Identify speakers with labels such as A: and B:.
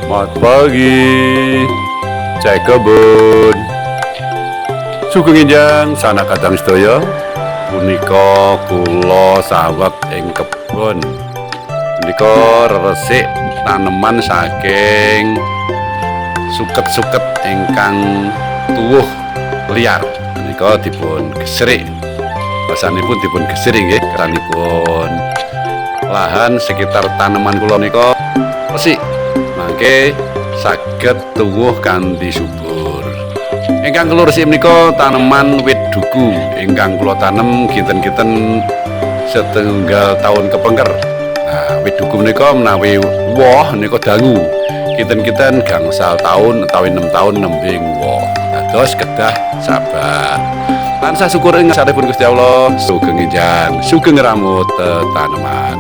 A: Selamat pagi. Cek kebun. Sugeng enjang sanak kadang sedaya. Punika kula saweg ing kebon. Punika resik taneman saking suket-suket ingkang tuwuh liar. Punika dipun gesrik. Basanipun dipun gesrik nggih, keranipun lahan sekitar tanaman kula nika resik. Mangke saged tuwuh kanthi subur. Ingkang kula resiki menika taneman wit duku ingkang kula tanem kinten-kinten setunggal tahun kepengker. Nah, wit duku menika menawi woh nika dangu. Kinten-kinten gangsal tahun utawi 6 tahun nembe woh. Dados kedah sabar. Tansah syukur ing ngarsanipun Gusti Allah. Sugeng enjang, sugeng ngramut tetaneman.